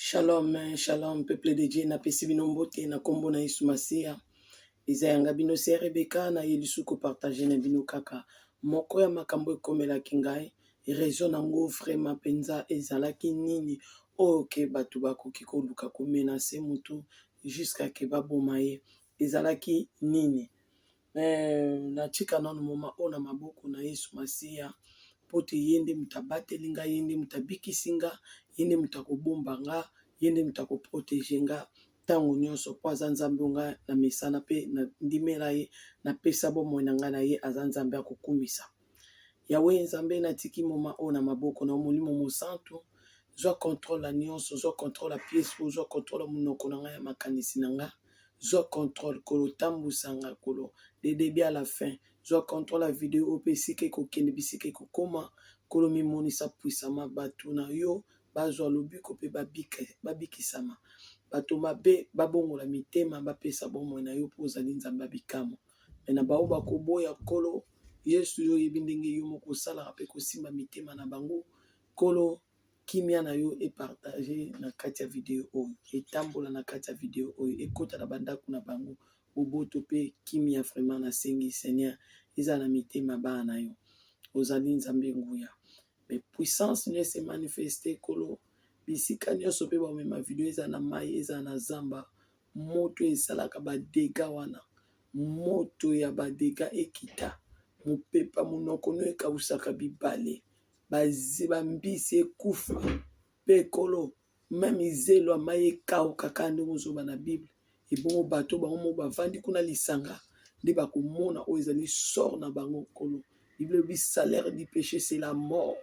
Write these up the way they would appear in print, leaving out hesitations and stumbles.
Shalom, shalom, peuple de Dieu, napesi bino mbote na kombo na Yesu Masiya. Eza yanga bino se Rebecca na ye lisusu kopartage na bino kaka moko ya makambo ekomelaki ngai. Raison nango vraiment mpenza ezalaki nini oyo ke bato bakoki koluka komenase motu jusqu'à ke baboma ye, ezalaki nini? Natika nanu moma oyo na maboko na Yesu Masiya mpo te ye nde moto abateli nga, ye nde moto abikisi nga, ye nde moto akobomba nga, ye nde moto akoprotege nga ntango nyonso mpo aza Nzambe oyo nga na mesana mpe na ndimela ye, napesa bomoi na nga na ye, aza Nzambe akokumisa. Yawe Nzambe, natiki moma oyo na maboko na yo, Molimo Mosantu, zwa controle ya nyonso, zwa controle ya pièce oyo, zwa controle ya monoko na nga, ya makanisi na nga. Zwa controle kolo tambusa nga kolo de debut à la fin zwa controle ya video oyo pe esika ekokende bisika ekokoma kolo mimonisa puissament batu na yo bazwa lobiko pe babikisama bato mabe babongola mitema bapesa bomoi na yo po ozali nzambe ya bikamwa me na baoyo bakoboya kolo yesu yo oyebi ndenge yo moko osalaka pe kosimba mitema na bango kolo Kimia na yo e partager na kati ya video oyo, etambola na kati ya video oyo, ekota na ba ndaku na bango, boboto pe kimia vraiment na sengi Seigneur ezala na mitema ya bana na yo. Ozali Nzambe nguya. Mais puissance no e se manifester Nkolo bisika nionso pe ba mema video ezala na mayi ezala na zamba moto esalaka ba degats wana moto ya ba degats ekita mopepa monoko no ekawusaka bibale ba mbisi ekufa pe ekolo meme zelo ya mayi ekauka kaka ndenge ozoloba na bible ebongo bato bango moko bavandi kuna lisanga nde bakomona oyo ezali sort na bango nkolo bible elobi salaire du péché c'est la mort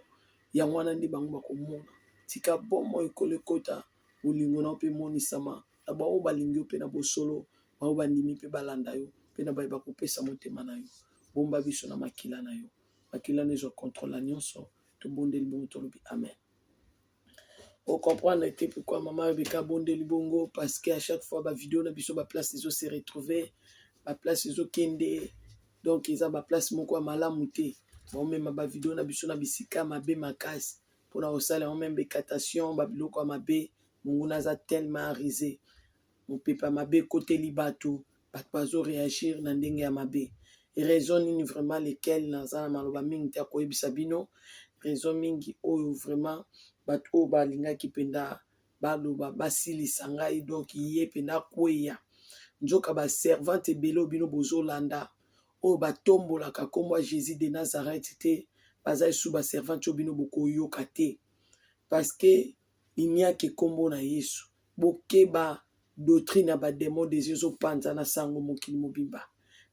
yango wana nde bango bakomona tika bomoi ekolo ekota bolingo na yo mpe emonisama na baoyo balingi yo mpe na bosolo baoyo bandimi mpe balanda yo mpe na baye bakopesa motema na yo bomba biso na makila na yo Makila no ezwa controle ya nyonso. Tobondeli bongo tolobi amen. O comprendre te pourquoi maman Rebecca abondeli bongo parce que à chaque fois ba vidéo na biso ba place ezo se retrouver, ba place ezo kende donc eza ba place moko ya malamu te. Baomema ba vidéo na biso na bisika mabe makasi mpona kosala yango meme becatation ba biloko ya mabe. Monguna aza tellement rusé. Mopepe ya mabe ekoteli batu, batu bazo reagir na ndenge ya mabe. Raison nini vraiment lequel naza na maloba mingi te ya koyebisa bino raison mingi oyo vraiment batu oyo balingaki mpenza baloba basilisa ngai donc ye mpenza akweya. Nzoka ba servante ebele oyo bino bozolanda oyo batombolaka nkombo ya Jesus de Nazareth te baza lisusu ba servante oyo bino bokoyoka te parce que il n'y a que nkombo na Yesu. Bokeba doctrine ya ba demon dejà ezo panzana sango mokili mobimba.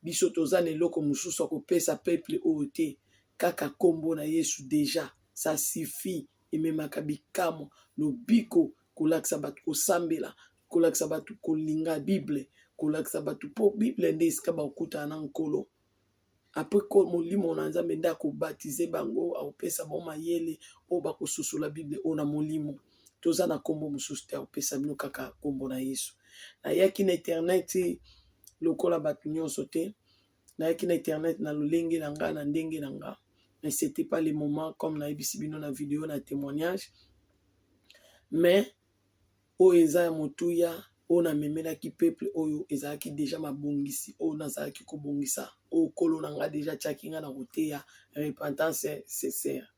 Biso toza na eloko mosusu ya kopesa peuple oyo te kaka kombo na Yesu dejà ça suffit ememaka bikamwa, lobiko, kolakisa bato kosambela, kolakisa bato kolinga bible, kolakisa bato po bible nde esika bakokutana na Nkolo. Après ko molimo na Nzambe nde akobatize bango, akopesa bango mayele oyo bakososola Bible oyo na molimo. Toza na kombo mosusu te, akopesa bino kaka kombo na Yesu. Nayaki na internet lokola bato nyonso te. Nayaki na internet na lolenge na nga, na ndenge na nga. Mais c'était pas le moment comme nayebisi bino na video na témoignage. Mais Oyo eza ya motuya oyo namemelaki peuple oyo ezalaki dejà mabongisi oyo nazalaki kobongisa oyo nkolo na nga dejà atiaki nga na koteya repentance sincère.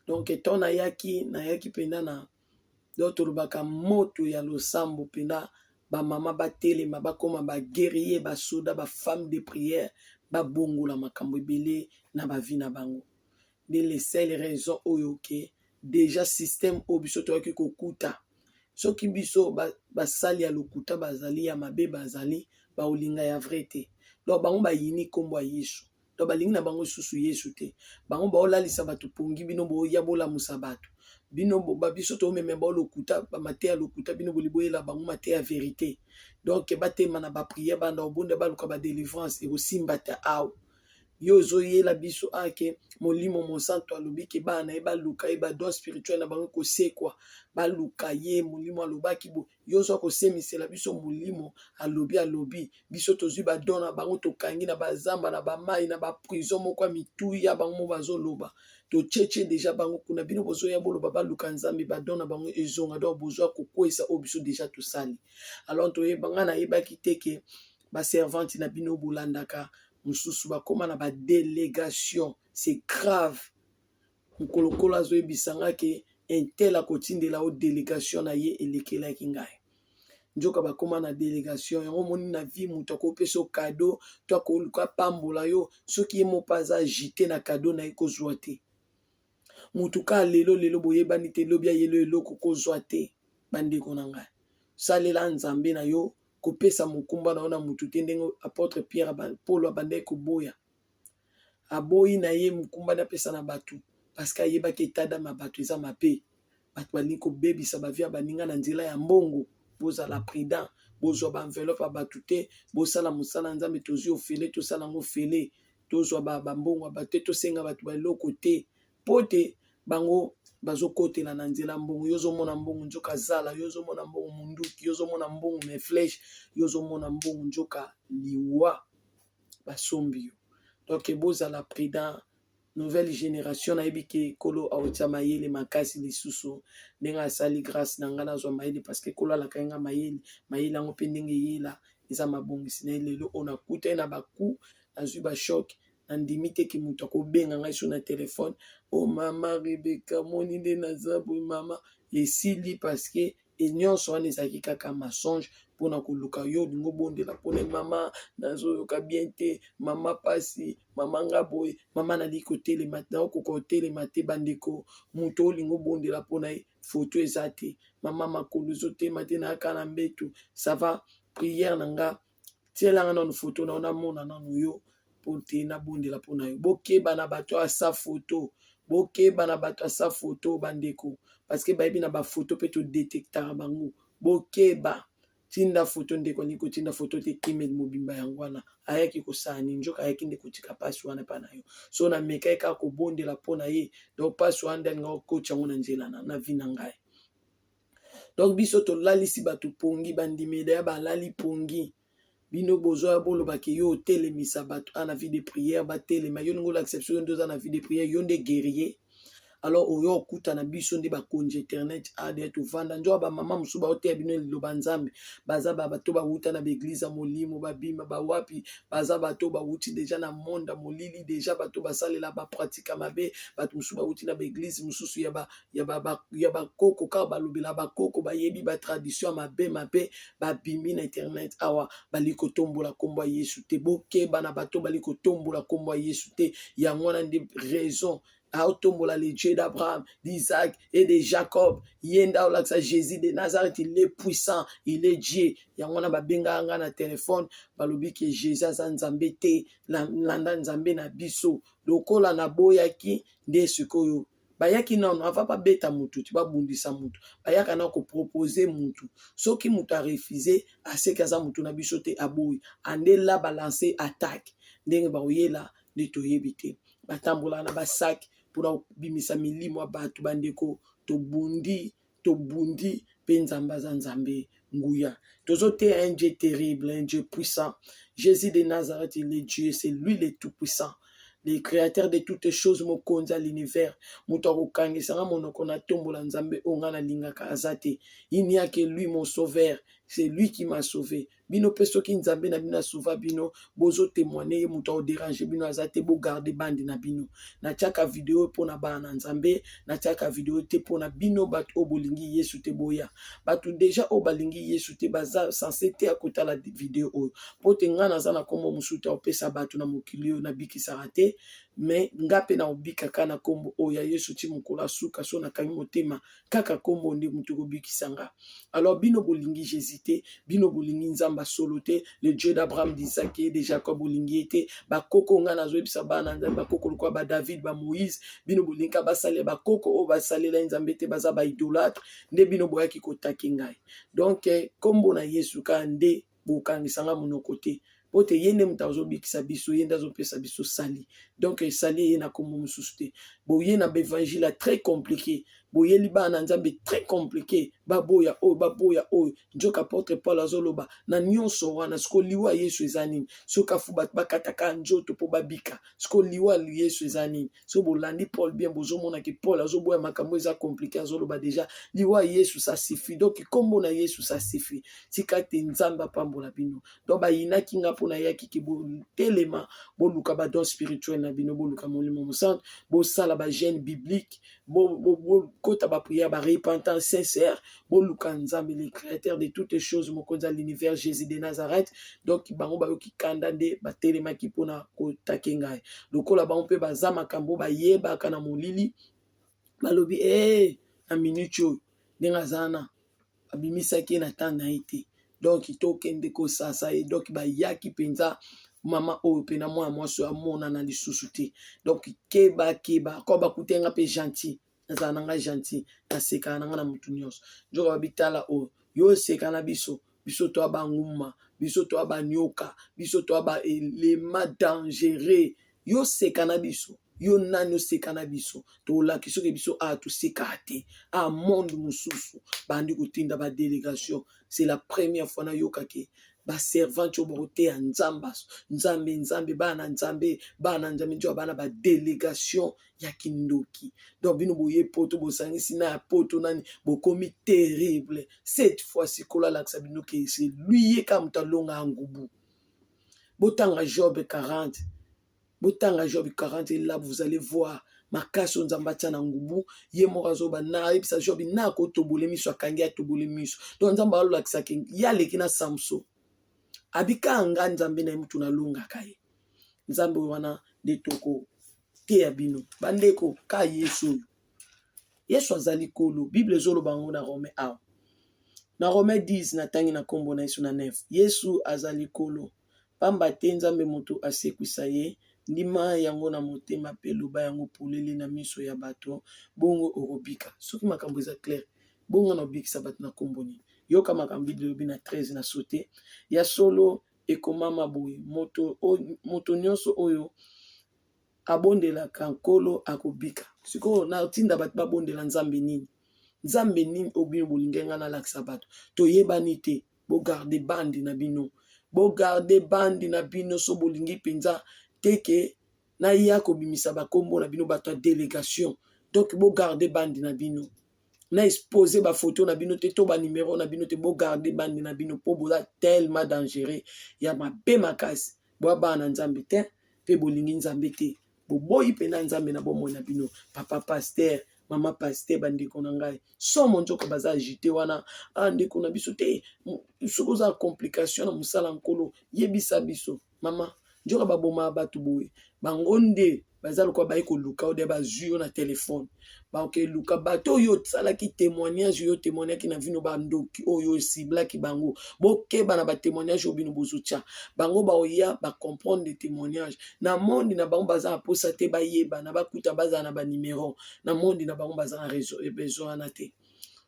Donc temps nayaki, nayaki mpenza na donc tolobaka moto ya losambo mpenza ba mama batelema bakoma ba guerrier ba soda ba femme de prière babongola makambo ebele na ba vie na bango. Nde le seul raison oyo ke dejà système oyo biso toyaki kokuta soki biso basali ya lokuta bazali ya mabe bazali bakolinga ya vrai te donc bango bayini nkombo ya Yesu donc balingi na bango lisusu Yesu te bango baolalisa bato pongi bino boya bolamusa bato bino biso tomema bao lokuta bamateya lokuta bino boli boyela bango mateya verite donc batema na bapriere banda obonda baluka badelivrance ekosimba te awa. Yo ozoyela biso ake Molimo Mosantu alobi ke bana na ye baluka ye, badon spirituel na bango kosekwa, baluka ye. Molimo alobaki bo, yo ozwa kosemisela biso Molimo alobi, alobi biso tozwi badon na bango, tokangi na bazamba, na bamai, na baprison moko ya mituya. Bango mo bazoloba, totietie deja bango kuna. Bino bozoya boloba baluka Nzambe, badon na bango ezonga. Donc bozwa kokwesa oyo biso deja tosali. Alors toyeba, ngai nayebaki te ke baservante na bino bolandaka mosusu bakóma na badélégation. C'est grave. Mokolo Nkolo azoyebisa nga ke un tel akotindela o délégation na ye, elekelaki ngai. Nzoka bakóma na délégation yango. Omoni, na vie, moto akopesa yo cadeau to akoluka apambola yo, soki ye moko aza agité na cadeau na ye, kozwa te. Motu ka lelo lelo boyebani te, lobi ayelo eloko, kozwa te. Bandeko na ngai, salela Nzambe na yo. Kopesa mokumba na yo na motu te, ndenge apôtre Pierre, Polo abandaki koboya. Aboyi na ye mokumba napesa na bato, parce que ayebaki état d'âme ya bato eza mabe. Bato balingi kobebisa bavie ya baninga na nzela ya mbongo. Bozala prudent, bozwa baenveloppe ya bato te. Bosala mosala Nzambe, tozwi ofele, tosala yango ofele. Tozwa bambongo ya bato te, tosenga bato baeloko te, mpo te bango bazokotela na nzela mbongo. Yo ozomona mbongo, nzoka zala. Yo ozomona mbongo, munduki. Yo ozomona mbongo, mais flèche. Yo ozomona mbongo, nzoka liwa basombi yo. Donc bozala prudent, nouvelle génération. Nayebi ke Nkolo aotia mayele makasi lisusu, ndenge asali grâce na ngai nazwa mayele, parce que Nkolo alaka nga mayele. Mayele yango mpe ndenge eyela eza mabongisi na ye. Lelo oyo nakutani na baku, nazwi bachoc. Nandimi te ke moto akobenga ngai so na telefone: "O mama Rebeka, moni nde naza boye mama." Esili, parce que nyonso wana ezalaki kaka mensonge mpona koluka yo. Olingi obondela mpona mama, nazoyoka bien te mama, pasi mama, nga boye mama, nalingi kotelema, naokoka kotelema te. Bandeko, moto olingi obondela mpona ye, foto eza te. Mama, makolo ezotema te, nayaka na mbeto. Ça va, prière na nga, tielanga nanu foto na yo, namona nanu yo mpo te nabondela mpona yo. Bokeba na bato asa foto, bokeba na bato asa foto, bandeko, parce que bayebi na bafoto mpe todétectaka bango. Bokeba. Tinda foto, ndeko alingi kotinda foto te, kimeli mobimba. Yango wana ayaki kosala nini? Nzoka ayaki nde kotika mpasi wana mpa na yo. So namekaki kaka kobondela mpo na ye, donc mpasi wana nde alingaka kokotya yango na nzela na vie na ngai. Donc biso tolalisi bato pongi, bandimela ya balali pongi. Bino bozwa, bolobaki yo otelemisa bato a na vie de prière, batelema. Yo ndenge olakisa biso, yo nde oza na vie de prière, yo nde guerrier. Alors oyo okutana biso nde bakonzi internet ade tovanda. Nzoka bamama mosusu baoteya bino liloba Nzambe, baza bato bawuta na baeglise ya molimo, babima bawapi. Baza bato bawuti deja na monde ya molili, deja bato basalela bapratika mabe. Bato mosusu bawuti na baeglise mosusu ya bakoko, kaka balobela bakoko, bayebi batradition ya mabe mabe. Babimi na internet awa, bali kotombola nkombo ya Yesu te. Bokeba na bato bali kotombola nkombo ya Yesu te. Yango wana nde raison aotombola le Dieu d'Abraham, d'Isaac et de Jacob. Ye nde aolakisa Jésus de Nazareth, il est puissant, il est Dieu. Yango wana babengaka nga na telefone, balobi ke Jésus aza Nzambe te, landa Nzambe na biso. Lokola naboyaki nde sikoyo bayaki nano ava babeta mutu ti babundisa mutu. Bayaka na kopropose mutu, soki mutu arefuse, aseki aza mutu na biso te, aboyi ande la balance attaque. Ndenge bakoyela nde toyebi te. Batambolaka na basaki mpona kobimisa milimo ya bato. Bandeko, tobundi, tobundi mpe Nzambe aza Nzambe nguya. Tozoteya un Dieu terrible, un Dieu puissant. Jésus de Nazareth, il est Dieu, c'est lui le tout puissant, le créateur de toutes choses, mokonzi ya l'univers. Moto akokangisanga monoko natombola Nzambe oyo ngai nalingaka aza te. Il n'y a que lui, mon sauveur, c'est lui qui m'a sauvé. Bino mpe, soki Nzambe na bino asauva bino, bozotémoigne ye, moto akodérange bino aza te. Bogarde bande na bino. Natiaka video mpona bana na Nzambe, natiaka video te mpona bino bato oyo bolingi Yesu te. Boya bato deja oyo balingi Yesu te, baza censé te ya kotala video oyo, mpo te ngai naza na nkombo mosusu te opesa bato na mokili oyo nabikisaka te. Mais nga mpe na obikaka na nkombo oyo ya Yesu ti mokolo asuka. So nakangi motema, kaka nkombo nde moto ekobikisa nga. Alors bino bolingi Jésus te, bino bolingi Nzambe solo te, le Dieu d'Abraham, d'Isaac et de Jacob, bolingi ye te. Bakoko, nga nazoyebisa bana Nzambe, bakoko lokola baDavid, baMoïse, bino bolingi ka basalela bakoko oyo basalela Nzambe te, baza baidolâtre. Nde bino boyaki kotaki ngai. Donc nkombo na Yesu kaka nde bokangisanga monoko te. Po te ye nde moto azobikisa biso, ye nde azopesa biso sali. Donc esali eye na nkombo mosusu te. Boye na baevangile ya très compliqué, boyeli bana na Nzambe très compliqué, baboya oyo, baboya oyo. Nzoka apôtre Paul azoloba na nyonso wana. Siko liwa Yesu eza nini? Soki afu bato bakataka nzoto mpo babika, siko liwa Yesu eza nini? Soki bolandi Paul bien, bozomona ke Paul azoboya makambo eza compliqué, azoloba déjà liwa Yesu ça suffit. Donc nkombo na Yesu ça suffit. Tika te Nzambe apambola bino. Donc bayinaki nga mpo nayaki ke botelema, boluka badon spirituel na bino, boluka Molimo Mosantu, bosala bajeûne biblique, bokota baprière, barepentance sincère, boluka Nzambe, le créateur de toutes les choses, mokonzi ya l'univers, Jésus de Nazareth. Donc bango bayoki kanda nde batelemaki mpona kotake ngai. Lokola bango mpe baza makambo bayebaka na molili, balobi e na minute oyo ndenge aza wana, babimisaki ye na temps na ye te, donc tokende kosasa ye. Donc bayaki mpenza mama oyo mpe na mwana mwasi oyo amonana lisusu te. Donc keba, keba ko bakute nga mpe gentil, nazala na ngai gentil, nasekaka na ngai na motu nyonso. Nzoka babitala oyo yo oseka na biso, biso toya banguma, biso toya banyoka, biso toya baelema dangereux. Yo seka na biso, yo nani oseka na biso? Tolaki soki biso awa toseka te. A monde mosusu bandi kotinda badélégation. C'est la première fois nayokaki baservante oyo bakoteya Nzambe, Nzambe, Nzambe, bana Nzambe, bana Nzambe, nzoka bana badélégation ya kindoki. Donc bino boye poto, bosangisi na ya poto nani, bokomi terrible. Cette fois sikolo alakisa bino ke c'est lui, ye kaka moto alonga ya ngubu. Botanga Job 40, botanga Job 40 et là vous allez voir makasi oyo Nzambe atia na ngubu. Ye moko azoba na ayebisa Job na akotobole miso, akangi, atobole miso. Donc Nzambe alolakisaki ye aleki na Samson, abika nga Nzambe na ye mutu nalongaka ye. Nzambe wana nde tokoteya bino, bandeko, ka Yesu oyo. Yesu azali Kolo. Bible ezoloba yango na Romain awa, na Romain 10, natangi na nkombo na Yesu na 9: Yesu azali Kolo, pamba te Nzambe moto asekwisa ye. Ndima yango na motema mpe loba yango polele na miso ya bato, bongo okobika. Soki makambo eza clair, bongo na obikisa bato na nkombo nini? Yoka makambo Bible elobi na 13 na sote: ya solo ekomama boye, moto nyonso oyo abondelaka Nkolo akobika. Sikoyo natinda bato babondela Nzambe nini? Nzambe nini oyo bino bolingi ngai nalakisa bato? Toyebani te. Bogarde bandi na bino, bogarde bandi na bino. So bolingi mpenza te ke naya kobimisa bakombo na bino, bato ya délégation. Donc bogarde bandi na bino, na expose bafoto na bino te to banimero na bino te. Bogarde bandi na bino mpo boza tellement dangereux, ya mabe makasi. Boya bana na Nzambe te mpe bolingi Nzambe te, boboyi mpena Nzambe na bomoi na bino. Papa pasteur, mama pasteur, bandeko na ngai, somo nzoka baza agité wana. Ah, ndeko na biso te, soki oza complication na mosala Nkolo, yebisa biso. Mama, nzoka babomaka bato boye. Bango nde baza lokola baye koluka oyo bazwi yo na telefone, bakeluka bato oyo osalaki témoignage, oyo témoignaki na vino, bandoki oyo ociblaki bango. Bokeba na batémoignage oyo bino bozotya. Bango baoya bacomprendre témoignage na monde na bango, baza na mposa te bayebana, bakuta bazala na banimero na monde na bango, baza na besoin wana te.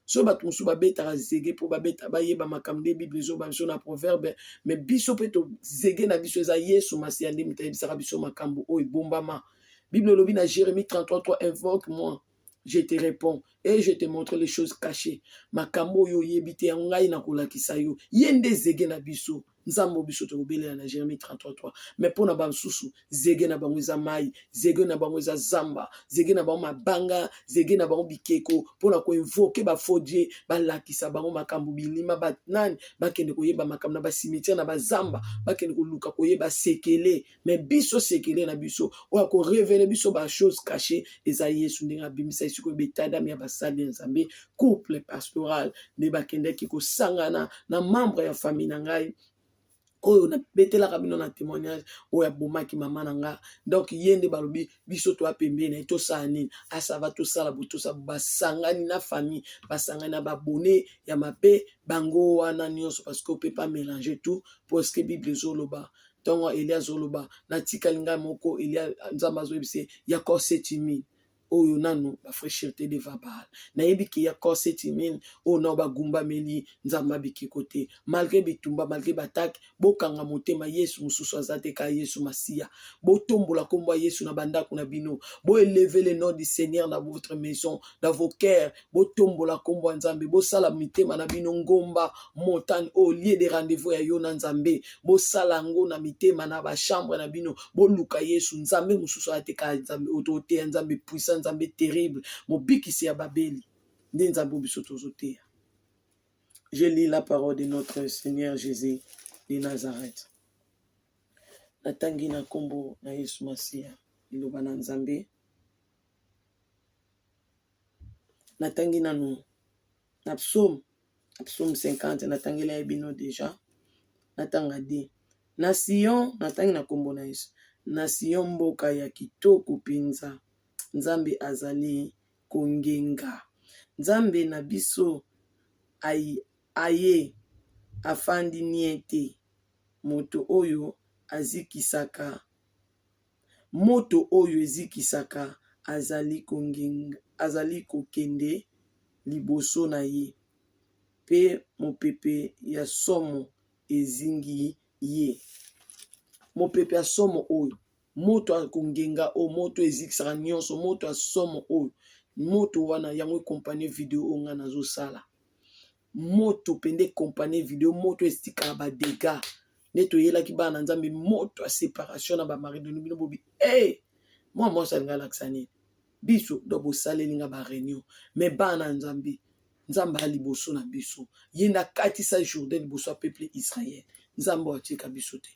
So bato mosusu babetaka zege mpo babeta, bayeba makambo nde Bible ezoba biso na Proverbe. Mais biso mpe tozege na biso eza Yesu Masiya nde moto ayebisaka biso makambo oyo ebombama. Bible elobi na Jérémie 33 3: invoque moi, je te réponds et je te montre les choses cachées. Makambo oyo oyebi te, yango ngai nakolakisa yo. Ye nde zege na biso, Nzambe biso tokobelela na Jérémie 33 3. Mais mpo na basusu, zege na bango eza mai, zege na bango eza zamba, zege na bango mabanga, zege na bango bikeko, mpona koinvoquer bafaux dieux, balakisa bango makambo bilima banani, bakende koyeba makambo na bacimetière, na bazamba, bakende koluka koyeba sekele. Mais biso, sekele na biso oyo akorévéler biso bachose caché eza Yesu. Ndenge abimisa ye sikoyo betadame ya basali ya Nzambe, couple pastoral nde bakendaki kosangana na membre ya famille na ngai oyo nabetelaka bino na témoignage, oyo abomaki mama na nga. Donc ye nde balobi biso toya pembeni na ye, tosala nini? Asava tosala bo tosala. Basangani na famille, basangani na babone ya mabe, bango wana nyonso, parce que ope pas mélanger tout, parce que Bible ezoloba, ntongo Eli azoloba natikali ngai moko, Eli, Nzambe azoyebisa ye yako 7000. oyo nanu ba fraichir te devant Baal. Nayebi ke ya corps 7000 oyo nao bagumbameli Nzambe abikiko te. Malgre bitumba, malgre batake, bokanga motema Yesu mosusu aza te ka Yesu Masiya. Botombola kombo ya Yesu na bandako na bino. Bo elever le nom du Seigneur dans votre maison, dans vos cœurs. Botombola kombo ya Nzambe, bosala mitema na bino ngomba, montagne oyo lieu de rendez-vous ya yo na Nzambe. Bosala yango na mitema na ba chambre na bino. Boluka Yesu, Nzambe mosusu aya te kaka Nzambe oyo toteya, Nzambe puissant, Nzambe terrible, mobikisi ya babeli. Nde Nzambe oyo biso tozoteya. Je lis la parole de notre Seigneur Jésus de Nazareth. Natangi na nkombo na Yesu Masiya, liloba na Nzambe. Natangi nanu na psaume, na psaume 50 natangela ye bino deja. Natanga de na Sion, natangi na nkombo na Yesu. Na Sion mboka ya kitoko mpenza, Nzambe azali kongenga. Nzambe na biso aye afandi nie te, moto oyo azikisaka moto oyo ezikisaka azali kongenga, azali kokende liboso na ye, mpe mopepe ya somo ezingi ye. Mopepe ya somo oyo Moto ya kongenga oyo, moto ezikisaka nyonso, moto ya somo oyo, moto wana yango ekompanye video oyo ngai nazosala. Moto mpenza ekompanye video, moto etikaka ba dégâts. Nde toyelaki bana na Nzambe moto ya separation na ba mari de bino bobi hey! Eh, mwa mwasi alingi alakisa nini biso do bosaleli nga ba réunion mais bana na Nzambe Nzambe a liboso na biso ye nde akatisa Jourdain liboso ya peuple Israël Nzambe oyo atika biso te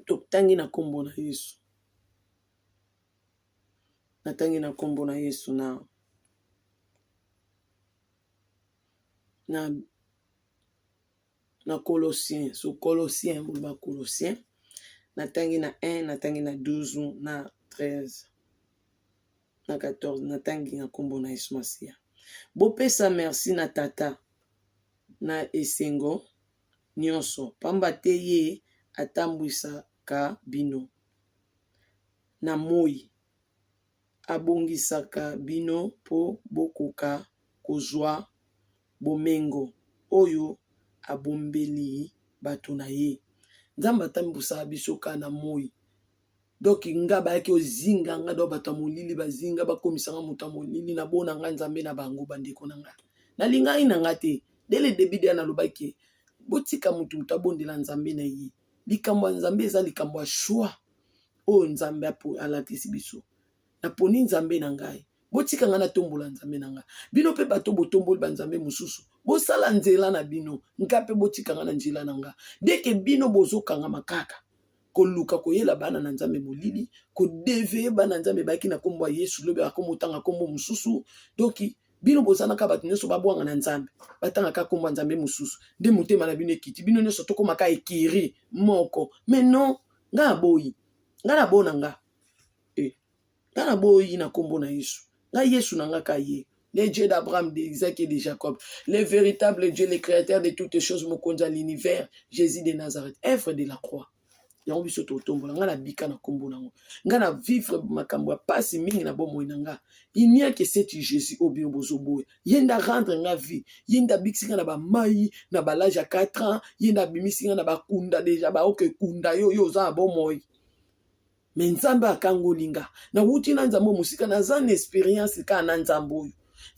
Totangi na nkombo na Yesu. Natangi na nkombo na Yesu na na na Colossiens, so Colossiens, boloba Colossiens. Natangi na 1, natangi na 12 na 13 na 14, natangi na nkombo na Yesu Masiya. Bopesa merci na Tata na esengo nyonso, pamba te ye atambwisaka bino na moi, abongisaka bino mpo bokoka kozwa bomengo oyo abombeli bato na ye. Nzambe atambwisaka biso kaka na moi. Donc nga bayaki ozinga nga donc bato ya molili bazinga bakomisa nga moto ya molili na bona nga nzambe na bango bandeko na nga nalingaki na nga te dès le début deya nalobaki botika moto moto abondela nzambe na ye likambo ya nzambe eza likambo ya choix oyo nzambe alakisi biso naponi nzambe na ngai botika ngai natombola nzambe na ngai bino mpe bato botomboli banzambe mosusu bosala nzela na bino ngai mpe botika ngai na nzela na ngai deke bino bozokangama kaka koluka koyela bana na nzambe molili kodeveye bana na nzambe bayaki na nkombo ya yesu lobi akoma otanga nkombo mosusu donki bino bozanaka bato nyonso babwanga na nzambe batangaka nkombo ya nzambe mosusu nde motema na bino ekiti bino nyonso tokomaka ekiri moko mais non ngai aboyi ngai nabona nga eh. Nga na boyi na kombo na Yesu. Nga Yesu na nga ka ye. Le Dieu d'Abraham, d'Isaac et de Jacob. Le véritable Dieu, le créateur de toutes choses, mokonzi ya l'univers, Jésus de Nazareth, œuvre de la croix. yango biso totombola nga nabika na nkombo nango nga na vivre makambo ya pasi mingi na bomoi na nga il n'y a que cet jésus oyo bino bozoboya ye nde arendre nga vie ye nde abikisi nga na bamai na balage ya 4 ans ye nde abimisi nga na bakunda deja baoke kunda yo yo oza na bomoi me nzambe akangoli nga nawuti na nzambe oyo mosika naza na experience kaka na nzambe oyo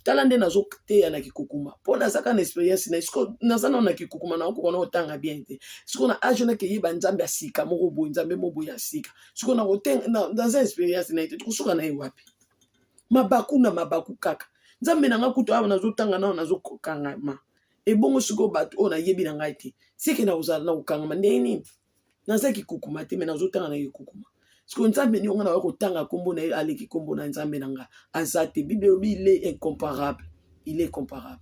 tala nde nazoteya na kikukuma mpo naza kaka na experience na siko naza nano na kikukuma nakokoka na kotanga bien te siko na age nakeyeba nzambe ya sika moko boye nzambe moko boye ya sika siko naza experience na ye te tokosuka na ye wapi mabaku na mabaku kaka nzambe na nga kutu awa nazotanga nano nazokangama ebongo sikoyo bato oyo nayebi na ngai te seke nakozala na kokangama ndenge nini naza kikukuma te me nazotanga na kikukuma sikoyo nzambe nini onga nakoki kotanga nkombo na ye aleki nkombo na nzambe na nga aza te bible elobi il est incomparable il est comparable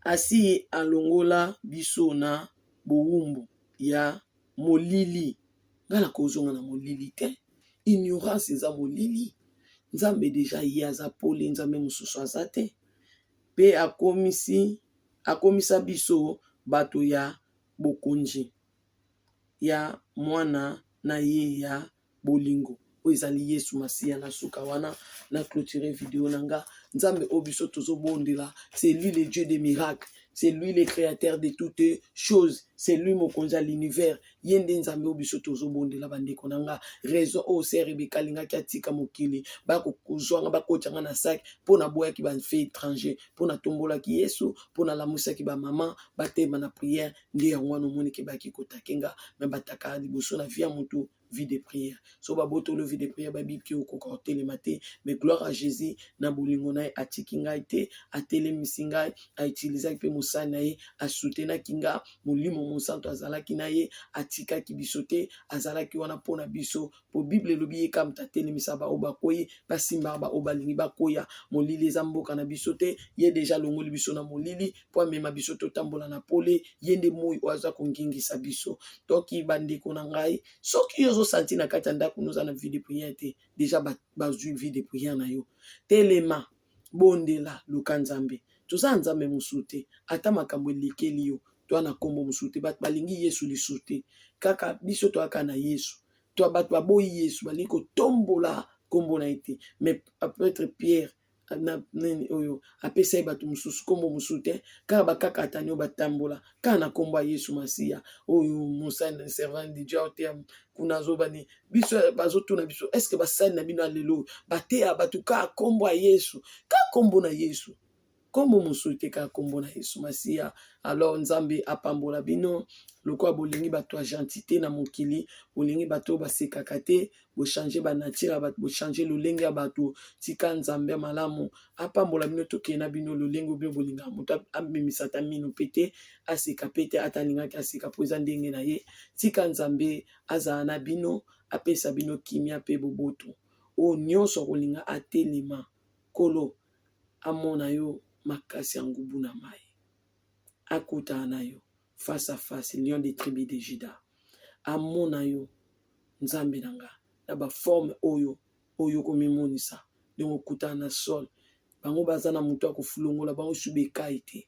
asi alongola biso na bowumbu ya molili nga nakozonga na molili te ignorance eza molili nzambe deja ye aza pole nzambe mosusu aza te mpe akomisi akomisa biso bato ya bokonzi ya Mwana na ye ya bolingo. Oyo ezali Yesu Masiya. Na suka wana na clôturer video na nga. Nzambe oyo biso tozobondela, c'est lui le Dieu des miracles, c'est lui le créateur de toutes choses, c'est lui mokonzi ya l'univers. Ye nde Nzambe oyo biso tozobondela. Bandeko na nga, raison oyo sœur Rebeka alingaki atika mokili, bakozwanga, bakotianga na sac, mpo naboyaki bafe étranger, mpo natombolaki Yesu, mpo nalamusaki bamama batema na prière. Nde yango wana omoniki baki kotake nga. Me bataka liboso na vie ya motu vie de prière. So babotoli vie de prière, babiki okoka kotelema te. Mais gloire à Jésus, na bolingo na ye atiki ngai te, atelemisi ngai, autilisaki mpe mosali na ye, asutenaki nga. Molimo Mosanto azalaki na ye, atikaki biso te, azalaki wana mpo na biso, po Bible elobi ye kaka moto atelemisa baoyo bakwei, basimbaka baoyo balingi bakoya. Molili eza mboka na biso te. Ye déjà alongoli biso na molili mpo amema biso totambola na pole. Ye nde moi oyo aza kongingisa biso. Toki bandeko na ngai, soki yo ozosanti na kati ya ndako noza na vie de prière te, déjà bazwi vie de prière na yo. Telema, bondela, luka Nzambe. Toza na Nzambe mosusu te. Ata makambo elekeli yo, toa na nkombo mosusu te. Bato balingi Yesu lisusu te, kaka biso toyaka na Yesu. To bato baboyi Yesu, balingi kotombola nkombo na ye te. Mais apôtre Pierre na nini oyo apesa ye bato mosusu nkombo mosusu te, kaka bakakatani oyo batambola kaka na nkombo ya Yesu Masiya. Oyo mosali, servant de Dieu te, kuna azobani biso, bazotuna biso: est-ce basali na bino ya lelo bateya bato kaka nkombo ya Yesu, kaka nkombo na Yesu, nkombo mosusu te, kaka nkombo na Yesu Masiya? Alors Nzambe apambola bino. Lokola bolingi bato ya gentil te na mokili, bolingi bato oyo basekaka te, bochange banature ya bato, bochange lolenge ya bato. Tika Nzambe ya malamu apambola bino. Tokende na bino lolenge bino bolingaka moto amemisa ata mino mpe te, aseka mpe te, ata alingaki aseka mpo eza ndenge na ye. Tika Nzambe azala na bino, apesa bino kimia mpe boboto. Oyo nyonso akolinga atelema, Nkolo amona yo makasi ya ngubu na mai, akutana na yo face à face. Lion de tribu de Juda amona yo, Nzambe na nga, na baforme oyo oyo komimonisa ndenge okutana na sol. Bango baza na moto ya kofulongola bango su bekai te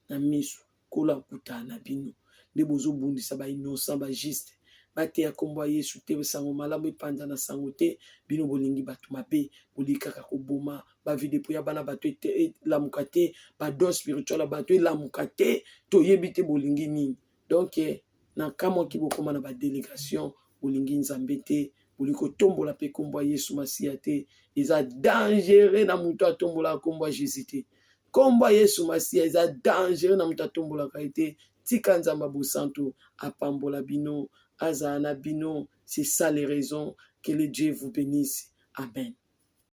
na miso. Nkolo akutana na bino. Nde bozobundisa bainnocent, bajuste, bateya nkombo ya Yesu te, sango malamu epanza na sango te. Bino bolingi bato mabe, bolingi kaka koboma bavie de prière, bana bato elamuka te, badon spirituel ya bato elamuka te. Toyebi te bolingi nini. Donc na kamwaki bokóma na badélégation, bolingi Nzambe te, bolingi kotombola mpe nkombo ya Yesu Masiya te. Eza dangereux na moto atombolaka nkombo ya Jésus te. Nkombo ya Yesu Masiya eza dangereux na moto atombolaka ye te. Tika Nzambe ya bosantu apambola bino, azala na bino. C'est ça les raisons. Que le Dieu vous bénisse. Amen.